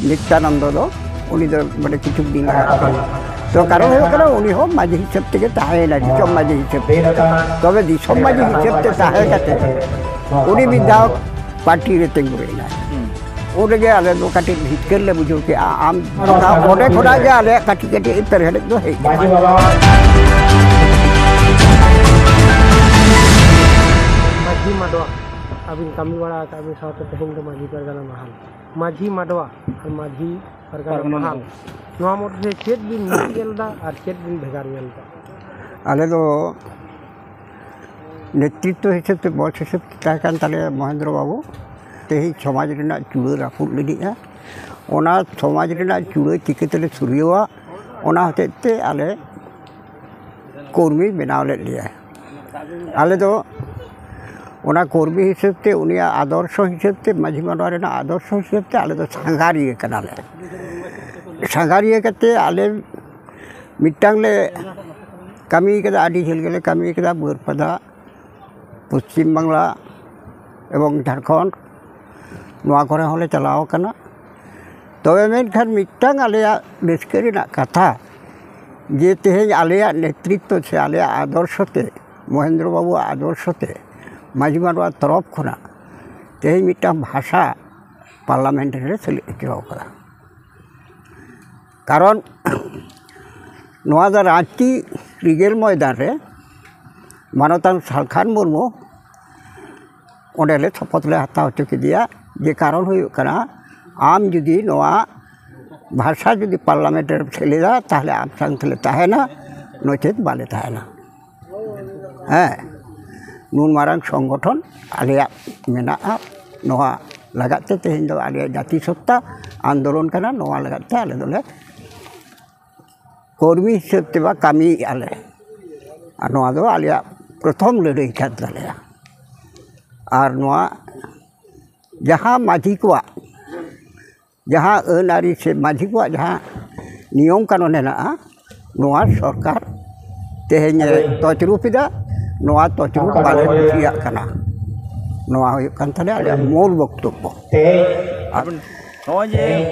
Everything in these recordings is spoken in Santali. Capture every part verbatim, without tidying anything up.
ᱱᱤᱛᱭᱟᱱᱚᱱᱫᱚ ᱫᱚ, ᱩᱱᱤ ᱫᱚ ᱢᱟᱱᱮ ᱠᱤᱪᱷᱩ ᱫᱤᱱ ᱞᱟᱜᱟᱜ ᱠᱟᱱᱟ᱾ ᱛᱚ ᱠᱟᱨᱚᱱ ᱦᱩᱭᱩᱜ ᱠᱟᱱᱟ, ᱩᱱᱤ ᱦᱚᱸ ᱢᱟᱹᱡᱷᱤ ᱦᱤᱥᱟᱹᱵ ᱛᱮᱜᱮ ᱛᱟᱦᱮᱸᱭᱮᱱᱟ, ᱫᱤᱥᱚᱢ ᱢᱟᱹᱡᱷᱤ ᱦᱤᱥᱟᱹᱵ ᱛᱮ᱾ ᱛᱚᱵᱮ ᱫᱤᱥᱚᱢ ᱢᱟᱹᱡᱷᱤ ᱦᱤᱥᱟᱹᱵ ᱛᱮ ᱛᱟᱦᱮᱸ ᱠᱟᱛᱮ ᱩᱱᱤ ᱢᱤᱫ ᱫᱷᱟᱣ ᱯᱟᱨᱴᱤ ᱨᱮ ᱛᱤᱸᱜᱩᱭᱮᱱᱟᱭ᱾ ᱩᱱ ᱨᱮᱜᱮ ᱟᱞᱮ ᱫᱚ ᱠᱟᱹᱴᱤᱡ ᱡᱤᱛᱠᱟᱹᱨ ᱞᱮ ᱵᱩᱡᱷᱟᱹᱣ ᱠᱮᱜᱼᱟ᱾ ᱟᱢ ᱚᱸᱰᱮ ᱠᱷᱚᱱᱟᱜ ᱜᱮ ᱟᱞᱮᱭᱟᱜ ᱠᱟᱹᱴᱤᱡ ᱠᱟᱹᱴᱤᱡ ᱯᱮᱨᱮᱰ ᱫᱚ ᱦᱮᱡ ᱮᱱᱟ᱾ ᱢᱟᱹᱡᱷᱤ ᱢᱟᱰᱣᱟ, ᱟᱹᱵᱤᱱ ᱠᱟᱹᱢᱤ ᱵᱟᱲᱟ ᱟᱠᱟᱫ ᱵᱤᱱ ᱥᱟᱶᱛᱮ ᱛᱮᱦᱮᱧ ᱫᱚ ᱢᱟᱹᱡᱷᱤ ᱯᱟᱨᱜᱟᱱᱟ ᱢᱟᱦᱟᱞ᱾ ᱢᱟᱹᱡᱷᱤ ᱢᱟᱰᱣᱟ ᱟᱨ ᱢᱟᱹᱡᱷᱤ ᱯᱟᱨᱜᱟᱱᱟ ᱯᱟᱨᱜᱟᱱᱟ ᱢᱟᱦᱟᱞ, ᱢᱟᱦᱟᱞ᱾ ᱱᱚᱣᱟ ᱢᱚᱫᱽᱫᱷᱮ ᱪᱮᱫ ᱵᱤᱱ ᱢᱤᱫ ᱧᱮᱞ ᱮᱫᱟ ᱟᱨ ᱪᱮᱫ ᱵᱤᱱ ᱵᱷᱮᱜᱟᱨ ᱧᱮᱞ ᱮᱫᱟ? ᱟᱞᱮ ᱫᱚ ᱱᱮᱛᱨᱤᱛᱵ ᱦᱤᱥᱟᱹᱵ ᱛᱮ, ᱵᱚᱥ ᱦᱤᱥᱟᱹᱵ ᱛᱮ ᱛᱟᱦᱮᱸ ᱠᱟᱱ ᱛᱟᱞᱮᱭᱟ ᱢᱚᱦᱮᱱᱫᱨᱚ ᱵᱟᱹᱵᱩ᱾ ᱛᱮᱦᱮᱧ ᱥᱚᱢᱟᱡᱽ ᱨᱮᱱᱟᱜ ᱪᱩᱲᱟᱹ ᱨᱟᱹᱯᱩᱫ ᱞᱟᱹᱜᱤᱫᱼᱟ, ᱚᱱᱟ ᱥᱚᱢᱟᱡᱽ ᱨᱮᱱᱟᱜ ᱪᱩᱲᱟᱹ ᱪᱤᱠᱟᱹ ᱛᱮᱞᱮ ᱥᱩᱨᱭᱟᱹᱣᱟ, ᱚᱱᱟ ᱦᱚᱛᱮᱡ ᱛᱮ ᱟᱞᱮ ᱠᱚᱨᱢᱤ ᱵᱮᱱᱟᱣ ᱞᱮᱫ ᱞᱮᱭᱟ᱾ ᱟᱞᱮ ᱫᱚ ᱚᱱᱟ ᱠᱚᱨᱢᱤ ᱦᱤᱥᱟᱹᱵ ᱛᱮ, ᱩᱱᱤᱭᱟᱜ ᱟᱫᱚᱨᱥᱚ ᱦᱤᱥᱟᱹᱵ ᱛᱮ, ᱢᱟᱹᱡᱷᱤ ᱢᱟᱰᱣᱟ ᱨᱮᱱᱟᱜ ᱟᱫᱚᱨᱥᱚ ᱦᱤᱥᱟᱹᱵ ᱛᱮ ᱟᱞᱮ ᱫᱚ ᱥᱟᱸᱜᱷᱟᱨᱤᱭᱟᱹ ᱠᱟᱱᱟᱞᱮ᱾ ᱥᱟᱸᱜᱷᱟᱨᱤᱭᱟᱹ ᱠᱟᱛᱮ ᱟᱞᱮ ᱢᱤᱫᱴᱟᱝ ᱞᱮ ᱠᱟᱹᱢᱤ ᱠᱟᱫᱟ, ᱟᱹᱰᱤ ᱡᱷᱟᱹᱞ ᱜᱮᱞᱮ ᱠᱟᱹᱢᱤ ᱠᱟᱫᱟ, ᱵᱟᱹᱨᱯᱟᱫᱟ, ᱯᱚᱥᱪᱤᱢ ᱵᱟᱝᱞᱟ ᱮᱵᱚᱝ ᱡᱷᱟᱲᱠᱷᱚᱸᱰ, ᱱᱚᱣᱟ ᱠᱚᱨᱮ ᱦᱚᱸᱞᱮ ᱪᱟᱞᱟᱣ ᱟᱠᱟᱱᱟ᱾ ᱛᱚᱵᱮ ᱢᱮᱱᱠᱷᱟᱱ ᱢᱤᱫᱴᱟᱝ ᱟᱞᱮᱭᱟᱜ ᱨᱟᱹᱥᱠᱟᱹ ᱨᱮᱱᱟᱜ ᱠᱟᱛᱷᱟ, ᱡᱮ ᱛᱮᱦᱮᱧ ᱟᱞᱮᱭᱟᱜ ᱱᱮᱛᱨᱤᱛᱵ ᱥᱮ ᱟᱞᱮᱭᱟᱜ ᱟᱫᱚᱨᱥᱚ ᱛᱮ, ᱢᱚᱦᱮᱱᱫᱨᱚ ᱵᱟᱵᱩᱣᱟᱜ ᱟᱫᱚᱨᱥᱚ ᱛᱮ, ᱢᱟᱹᱡᱷᱤ ᱢᱟᱰᱣᱟ ᱛᱚᱨᱚᱯ ᱠᱷᱚᱱᱟᱜ ᱛᱮᱦᱮᱧ ᱢᱤᱫᱴᱟᱝ ᱵᱷᱟᱥᱟ ᱯᱟᱨᱞᱟᱢᱮᱱᱴ ᱨᱮᱞᱮ ᱥᱮᱞᱮᱫ ᱦᱚᱪᱚ ᱟᱠᱟᱫᱟ᱾ ᱠᱟᱨᱚᱱ ᱱᱚᱣᱟ ᱫᱚ ᱨᱟᱸᱪᱤ ᱨᱤᱜᱮᱞ ᱢᱚᱭᱫᱟᱱ ᱨᱮ ᱢᱟᱱᱚᱛᱟᱱ ᱥᱟᱞᱠᱷᱟᱱ ᱢᱩᱨᱢᱩ ᱚᱸᱰᱮ ᱞᱮ ᱥᱚᱯᱚᱛ ᱞᱮ ᱦᱟᱛᱟᱣ ᱦᱚᱪᱚ ᱠᱮᱫᱮᱭᱟ᱾ ᱡᱮ ᱠᱟᱨᱚᱱ ᱦᱩᱭᱩᱜ ᱠᱟᱱᱟ, ᱟᱢ ᱡᱩᱫᱤ ᱱᱚᱣᱟ ᱵᱷᱟᱥᱟ ᱡᱩᱫᱤ ᱯᱟᱨᱞᱟᱢᱮᱱᱴ ᱨᱮᱢ ᱥᱮᱞᱮᱫᱟ, ᱛᱟᱦᱚᱞᱮ ᱟᱢ ᱥᱟᱶ ᱛᱮᱞᱮ ᱛᱟᱦᱮᱱᱟ, ᱱᱚᱪᱮᱛ ᱵᱟᱞᱮ ᱛᱟᱦᱮᱱᱟ᱾ ᱦᱮᱸ, ᱱᱩᱱ ᱢᱟᱨᱟᱝ ᱥᱚᱝᱜᱚᱴᱷᱚᱱ ᱟᱞᱮᱭᱟᱜ ᱢᱮᱱᱟᱜᱼᱟ, ᱱᱚᱣᱟ ᱞᱟᱜᱟᱫ ᱛᱮ ᱛᱮᱦᱮᱧ ᱫᱚ ᱟᱞᱮᱭᱟᱜ ᱡᱟᱹᱛᱤ ᱥᱚᱛᱛᱟ ᱟᱱᱫᱳᱞᱚᱱ ᱠᱟᱱᱟ, ᱱᱚᱣᱟ ᱞᱟᱜᱟᱫ ᱛᱮ ᱟᱞᱮ ᱫᱚᱞᱮ ᱠᱚᱨᱢᱤ ᱦᱤᱥᱟᱹᱵ ᱛᱮ ᱵᱟ ᱠᱟᱹᱢᱤᱭᱮᱫᱼᱟ ᱞᱮ᱾ ᱟᱨ ᱱᱚᱣᱟ ᱫᱚ ᱟᱞᱮᱭᱟᱜ ᱯᱨᱚᱛᱷᱚᱢ ᱞᱟᱹᱲᱦᱟᱹᱭ ᱠᱟᱱ ᱛᱟᱞᱮᱭᱟ᱾ ᱟᱨ ᱱᱚᱣᱟ ᱡᱟᱦᱟᱸ ᱢᱟᱹᱡᱷᱤ ᱠᱚᱣᱟᱜ ᱡᱟᱦᱟᱸ ᱟᱹᱱ ᱟᱹᱨᱤ ᱥᱮ ᱢᱟᱹᱡᱷᱤ ᱠᱚᱣᱟᱜ ᱡᱟᱦᱟᱸ ᱱᱤᱭᱚᱢ ᱠᱟᱹᱱᱩᱱ ᱦᱮᱱᱟᱜᱼᱟ, ᱱᱚᱣᱟ ᱥᱚᱨᱠᱟᱨ ᱛᱮᱦᱮᱧ ᱮ ᱛᱚᱪᱨᱩᱯ ᱮᱫᱟ, ᱱᱚᱣᱟ ᱛᱚᱪᱨᱩᱯ ᱵᱟᱞᱮ ᱠᱩᱥᱤᱭᱟᱜ ᱠᱟᱱᱟ᱾ ᱱᱚᱣᱟ ᱦᱩᱭᱩᱜ ᱠᱟᱱ ᱛᱟᱞᱮᱭᱟ ᱟᱞᱮᱭᱟᱜ ᱢᱩᱞ ᱵᱚᱠᱛᱚᱵᱵᱚ᱾ ᱟᱨ ᱱᱚᱜᱼᱚᱭ ᱡᱮ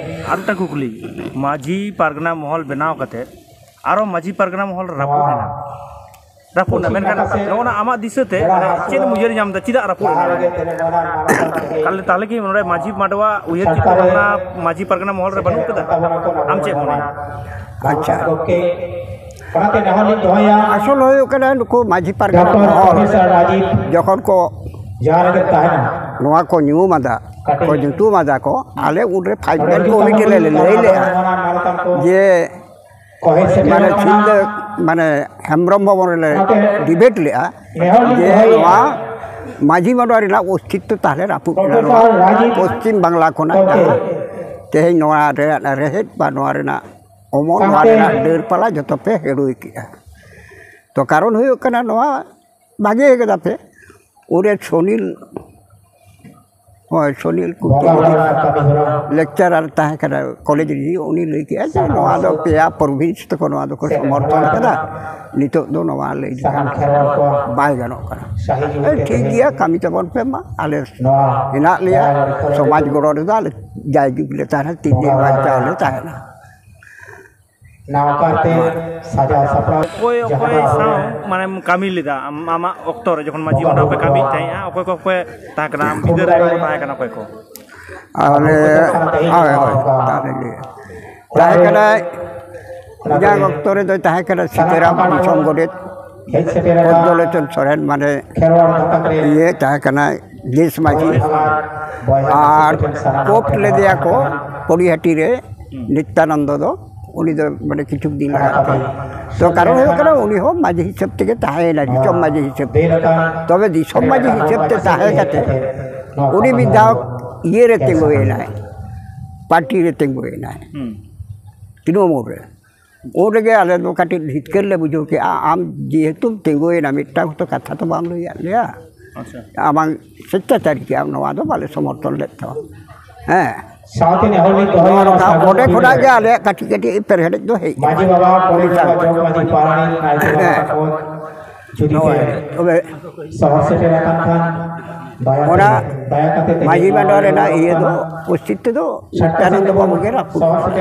ᱟᱨ ᱢᱤᱫᱴᱟᱝ ᱠᱩᱠᱞᱤ, ᱢᱟᱹᱡᱷᱤ ᱯᱟᱨᱜᱟᱱᱟ ᱢᱚᱦᱚᱞ ᱵᱮᱱᱟᱣ ᱠᱟᱛᱮ ᱟᱨᱚ ᱢᱟᱹᱡᱷᱤ ᱯᱟᱨᱜᱟᱱᱟ ᱢᱚᱦᱚᱞ ᱨᱟᱹᱯᱩᱫ ᱮᱱᱟ, ᱨᱟᱹᱯᱩᱫ ᱮᱱᱟ, ᱢᱮᱱᱠᱷᱟᱱ ᱱᱚᱜᱼᱚ ᱱᱟ ᱟᱢᱟᱜ ᱫᱤᱥᱟᱹ ᱛᱮ ᱢᱟᱱᱮ ᱪᱮᱫ ᱮᱢ ᱩᱭᱦᱟᱹᱨ ᱧᱟᱢ ᱮᱫᱟ, ᱪᱮᱫᱟᱜ ᱨᱟᱹᱯᱩᱫ ᱮᱱᱟ? ᱛᱟᱦᱞᱮ, ᱛᱟᱦᱞᱮ ᱠᱤ ᱱᱚᱰᱮ ᱢᱟᱹᱡᱷᱤ ᱢᱟᱰᱣᱟ ᱩᱭᱦᱟᱹᱨ ᱪᱤᱛᱟᱹ ᱵᱷᱟᱵᱽᱱᱟ ᱢᱟᱹᱡᱷᱤ ᱯᱟᱨᱜᱟᱱᱟ ᱢᱚᱦᱚᱞ ᱨᱮ ᱵᱟᱹᱱᱩᱜ ᱠᱟᱫᱟ? ᱟᱢ ᱪᱮᱫ ᱢᱚᱱᱮ? ᱟᱪᱪᱷᱟ, ᱚᱱᱟᱛᱮ ᱱᱮᱦᱚᱨ ᱞᱤᱧ ᱫᱚᱦᱚᱭᱟ᱾ ᱟᱥᱚᱞ ᱦᱩᱭᱩᱜ ᱠᱟᱱᱟ, ᱱᱩᱠᱩ ᱢᱟᱹᱡᱷᱤ ᱯᱟᱨᱜᱟᱱᱟ ᱰᱚᱠᱴᱚᱨ ᱢᱚᱦᱚᱞ ᱯᱨᱚᱯᱷᱮᱥᱚᱨ ᱨᱟᱡᱤᱵᱽ ᱡᱚᱠᱷᱚᱱ ᱠᱚ ᱡᱟᱦᱟᱸ ᱨᱮᱜᱮ ᱛᱟᱦᱮᱱᱟ, ᱱᱚᱣᱟ ᱠᱚ ᱧᱩᱢ ᱟᱫᱟ, ᱠᱟᱹᱴᱤᱡ ᱠᱚ ᱧᱩᱛᱩᱢ ᱟᱫᱟ ᱠᱚ, ᱟᱞᱮ ᱩᱱᱨᱮ ᱯᱷᱟᱭᱤᱵᱷ ᱢᱮᱱ ᱠᱚᱢᱤᱴᱤ ᱞᱮ ᱞᱟᱹᱭ ᱞᱮᱫᱼᱟ ᱡᱮ ᱠᱚ ᱦᱮᱡ ᱥᱮᱴᱮᱨ ᱢᱟᱱᱮ ᱟᱠᱟᱱᱟ᱾ ᱥᱤᱞᱫᱟᱹ, ᱢᱟᱱᱮ ᱦᱮᱢᱵᱨᱚᱢ ᱵᱷᱚᱵᱚᱱ ᱨᱮᱞᱮ ᱚᱱᱟᱛᱮ ᱰᱤᱵᱮᱴ ᱞᱮᱫᱼᱟ ᱱᱮᱦᱚᱨ ᱞᱤᱧ ᱡᱮ ᱫᱚᱦᱚᱭᱮᱫᱼᱟ᱾ ᱱᱚᱣᱟ ᱢᱟᱹᱡᱷᱤ ᱢᱟᱰᱣᱟ ᱨᱮᱱᱟᱜ ᱚᱥᱛᱤᱛᱛᱚ ᱛᱟᱦᱞᱮ ᱨᱟᱹᱯᱩᱫ ᱮᱱᱟ᱾ ᱱᱚᱣᱟ ᱯᱨᱚᱯᱷᱮᱥᱚᱨ ᱨᱟᱡᱤᱵᱽ ᱯᱚᱥᱪᱤᱢ ᱵᱟᱝᱞᱟ ᱠᱷᱚᱱᱟᱜ ᱜᱚᱢᱠᱮ ᱡᱟᱦᱟᱸ ᱛᱮᱦᱮᱧ ᱱᱚᱣᱟ ᱨᱮᱭᱟᱜ ᱨᱮᱦᱮᱫ ᱵᱟ ᱱᱚᱣᱟ ᱨᱮᱱᱟᱜ ᱚᱢᱚᱞ, ᱱᱚᱣᱟ ᱥᱟᱶᱛᱮ ᱨᱮᱱᱟᱜ ᱰᱟᱹᱨ ᱯᱟᱞᱟ ᱡᱚᱛᱚ ᱯᱮ ᱦᱮᱲᱩᱭ ᱠᱮᱜᱼᱟ᱾ ᱛᱚ ᱠᱟᱨᱚᱱ ᱦᱩᱭᱩᱜ ᱠᱟᱱᱟ ᱱᱚᱣᱟ, ᱵᱷᱟᱜᱮ ᱠᱟᱫᱟ ᱯᱮ᱾ ᱩᱱᱨᱮ ᱥᱚᱱᱤᱞ, ᱦᱳᱭ, ᱥᱚᱱᱤᱞ ᱠᱩᱴᱤ ᱵᱚᱸᱜᱟ ᱵᱩᱨᱩ ᱨᱮᱱᱟᱜ ᱠᱟᱹᱢᱤ ᱦᱚᱨᱟ ᱞᱮᱠᱪᱟᱨᱟᱨ ᱛᱟᱦᱮᱸ ᱠᱟᱱᱟ ᱠᱚᱞᱮᱡᱽ ᱨᱮ, ᱩᱱᱤ ᱞᱟᱹᱭ ᱠᱮᱜᱼᱟ ᱡᱮ ᱥᱟᱱᱟᱢ ᱱᱚᱣᱟ ᱫᱚ ᱥᱮᱫ ᱯᱮᱭᱟ ᱯᱨᱚᱵᱷᱤᱱᱥ ᱛᱮᱠᱚ ᱱᱚᱣᱟ ᱫᱚᱠᱚ ᱥᱮ ᱥᱚᱢᱚᱨᱛᱷᱚᱱ ᱠᱟᱫᱟ, ᱱᱤᱛᱚᱜ ᱫᱚ ᱱᱚᱣᱟ ᱞᱟᱹᱭ ᱥᱟᱱᱟᱢ ᱞᱮᱠᱷᱟᱱ ᱠᱷᱮᱨᱣᱟᱲ ᱠᱚᱣᱟᱜ ᱵᱟᱭ ᱜᱟᱱᱚᱜ ᱠᱟᱱᱟ᱾ ᱥᱟᱹᱦᱤ ᱡᱩᱜᱤ ᱦᱮᱸ, ᱛᱮ ᱴᱷᱤᱠ ᱛᱮᱦᱮᱧ ᱜᱮᱭᱟ, ᱠᱟᱹᱢᱤ ᱛᱟᱵᱚᱱ ᱯᱮ ᱢᱟ, ᱟᱞᱮ ᱱᱚᱣᱟ ᱦᱮᱱᱟᱜ ᱞᱮᱭᱟ, ᱫᱟᱭᱟ ᱵᱟᱹᱲᱤ ᱠᱚᱨᱮ ᱥᱚᱢᱟᱡᱽ ᱜᱚᱲᱚ ᱨᱮᱫᱚ ᱟᱞᱮ ᱡᱟᱭᱡᱩᱜᱽ ᱞᱮ ᱛᱟᱦᱮᱱᱟ, ᱛᱤᱱ ᱫᱤᱱ ᱵᱚᱸᱜᱟ ᱵᱟᱧᱪᱟᱣ ᱞᱮ ᱛᱟᱦᱮᱱᱟ᱾ ᱱᱟᱣᱟ ᱠᱟᱨᱛᱮ ᱥᱟᱡᱟᱣ ᱥᱟᱯᱲᱟᱣ ᱚᱠᱚᱭ ᱚᱠᱚᱭ ᱡᱟᱦᱟᱸ ᱥᱟᱶ ᱢᱟᱱᱮᱢ ᱠᱟᱹᱢᱤ ᱞᱮᱫᱟ ᱟᱢ, ᱟᱢᱟᱜ ᱚᱠᱛᱚ ᱨᱮ ᱡᱚᱠᱷᱚᱱ ᱢᱟᱹᱡᱷᱤ ᱵᱚᱸᱜᱟ ᱢᱚᱰᱚᱞ ᱯᱮ ᱵᱩᱨᱩ ᱠᱟᱹᱢᱤᱭᱮᱫ ᱠᱚᱣᱟᱜ ᱛᱟᱦᱮᱸᱜᱼᱟ, ᱚᱠᱚᱭ ᱠᱚ ᱚᱠᱚᱭ ᱛᱟᱦᱮᱸ ᱠᱟᱱᱟ, ᱟᱢ ᱵᱤᱫᱟᱹᱞ ᱨᱮ ᱚᱠᱚᱭ ᱠᱚ ᱛᱟᱦᱮᱸ ᱠᱟᱱᱟ, ᱚᱠᱚᱭ ᱠᱚ? ᱟᱞᱮ, ᱦᱳᱭ, ᱦᱳᱭ, ᱛᱟᱦᱞᱮ ᱜᱮ᱾ ᱛᱟᱦᱮᱸ ᱠᱟᱱᱟᱭ, ᱤᱧᱟᱹᱜ ᱚᱠᱛᱚ ᱨᱮᱫᱚᱭ ᱛᱟᱦᱮᱸ ᱠᱟᱱᱟ ᱥᱤᱛᱟᱹᱨᱟᱢ ᱫᱤᱥᱚᱢ ᱜᱚᱰᱮᱛ, ᱦᱮᱡ ᱥᱮᱴᱮᱨ ᱟᱠᱟᱱ ᱯᱚᱫᱽᱫᱚᱞᱳᱪᱚᱱ ᱥᱚᱨᱮᱱ, ᱢᱟᱱᱮ ᱠᱷᱮᱨᱣᱟᱲ ᱜᱟᱛᱟᱠ ᱨᱮ ᱤᱭᱟᱹ ᱛᱟᱦᱮᱸ ᱠᱟᱱᱟᱭ ᱫᱮᱥ ᱢᱟᱹᱡᱷᱤ᱾ ᱵᱚᱭᱦᱟ ᱟᱨ ᱥᱮᱴᱮᱨ ᱥᱟᱱᱟᱢ ᱠᱚ ᱠᱳᱯᱴ ᱴᱷᱮᱱ ᱞᱮᱫᱮᱭᱟ ᱠᱚ ᱥᱟᱨᱦᱟᱣ᱾ ᱯᱚᱲᱤᱦᱟᱹᱴᱤ ᱨᱮ ᱱᱤᱛᱭᱟᱱᱚᱱᱫᱚ ᱫᱚ, ᱩᱱᱤ ᱫᱚ ᱢᱟᱱᱮ ᱠᱤᱪᱷᱩ ᱫᱤᱱ ᱞᱟᱦᱟ ᱛᱮ᱾ ᱛᱚ ᱠᱟᱨᱚᱱ ᱦᱩᱭᱩᱜ ᱠᱟᱱᱟ, ᱩᱱᱤ ᱦᱚᱸ ᱢᱟᱹᱡᱷᱤ ᱦᱤᱥᱟᱹᱵ ᱛᱮᱜᱮ ᱛᱟᱦᱮᱸᱭᱮᱱᱟ, ᱫᱤᱥᱚᱢ ᱢᱟᱹᱡᱷᱤ ᱦᱤᱥᱟᱹᱵ ᱛᱮ᱾ ᱛᱚᱵᱮ ᱫᱤᱥᱚᱢ ᱢᱟᱹᱡᱷᱤ ᱦᱤᱥᱟᱹᱵ ᱛᱮ ᱛᱟᱦᱮᱸ ᱠᱟᱛᱮ ᱩᱱᱤ ᱢᱤᱫ ᱫᱷᱟᱣ ᱤᱭᱟᱹ ᱨᱮ ᱛᱤᱸᱜᱩᱭᱮᱱᱟᱭ, ᱯᱟᱨᱴᱤ ᱨᱮ ᱛᱤᱸᱜᱩᱭᱮᱱᱟᱭ, ᱦᱩᱸ᱾ ᱛᱨᱤᱱᱚᱢᱩᱞ ᱨᱮ᱾ ᱩᱱ ᱨᱮᱜᱮ ᱟᱞᱮ ᱫᱚ ᱠᱟᱹᱴᱤᱡ ᱦᱤᱛᱠᱟᱹᱨ ᱞᱮ ᱵᱩᱡᱷᱟᱹᱣ ᱠᱮᱜᱼᱟ, ᱟᱢ ᱡᱮᱦᱮᱛᱩᱢ ᱛᱤᱸᱜᱩᱭᱮᱱᱟ, ᱢᱤᱫᱴᱟᱝ ᱦᱚᱸᱛᱚ ᱠᱟᱛᱷᱟ ᱛᱚ ᱵᱟᱢ ᱞᱟᱹᱭᱟᱫ ᱞᱮᱭᱟ᱾ ᱟᱪᱪᱷᱟ᱾ ᱟᱢᱟᱝ ᱥᱮᱪᱪᱷᱟᱪᱟᱨᱤ ᱠᱮᱜᱼᱟᱢ, ᱱᱚᱣᱟ ᱫᱚ ᱵᱟᱞᱮ ᱥᱚᱢᱚᱨᱛᱷᱚᱱ ᱞᱮᱫ ᱛᱟᱢᱟ᱾ ᱦᱮᱸ᱾ ᱥᱟᱶᱛᱮ ᱱᱮᱦᱚᱨ ᱞᱤᱧ ᱫᱚᱦᱚᱭᱟ, ᱱᱚᱣᱟ ᱨᱟᱥᱛᱟ ᱚᱸᱰᱮ ᱠᱷᱚᱱᱟᱜ ᱜᱮ ᱟᱞᱮᱭᱟᱜ ᱠᱟᱹᱴᱤᱡ ᱠᱟᱹᱴᱤᱡ ᱮᱯᱮᱨᱦᱮᱸᱰᱮᱡ ᱫᱚ ᱦᱮᱡ ᱮᱱᱟ᱾ ᱢᱟᱹᱡᱷᱤ ᱵᱟᱵᱟ, ᱯᱚᱨᱤᱵᱟᱨ ᱟᱪᱪᱷᱟ᱾ ᱡᱚᱜᱽ ᱢᱟᱹᱡᱷᱤ, ᱯᱟᱨᱟᱱᱤᱠ, ᱱᱟᱭᱠᱮ ᱵᱟᱵᱟ ᱦᱮᱸ᱾ ᱛᱟᱠᱚ ᱡᱩᱫᱤ ᱱᱚᱜᱼᱚᱭ, ᱯᱮ ᱛᱚᱵᱮ ᱥᱚᱦᱚᱨ ᱥᱮᱴᱮᱨ ᱟᱠᱟᱱ ᱠᱷᱟᱱ ᱚᱱᱟ ᱢᱟᱹᱡᱷᱤ ᱢᱟᱰᱣᱟ ᱨᱮᱱᱟᱜ ᱤᱭᱟᱹ ᱫᱚ ᱚᱥᱛᱤᱛᱛᱚ ᱫᱚ ᱛᱟᱭᱱᱚᱢ ᱫᱚ ᱵᱟᱵᱚ ᱜᱮ ᱨᱟᱹᱯᱩᱫ ᱠᱟᱜᱼᱟ᱾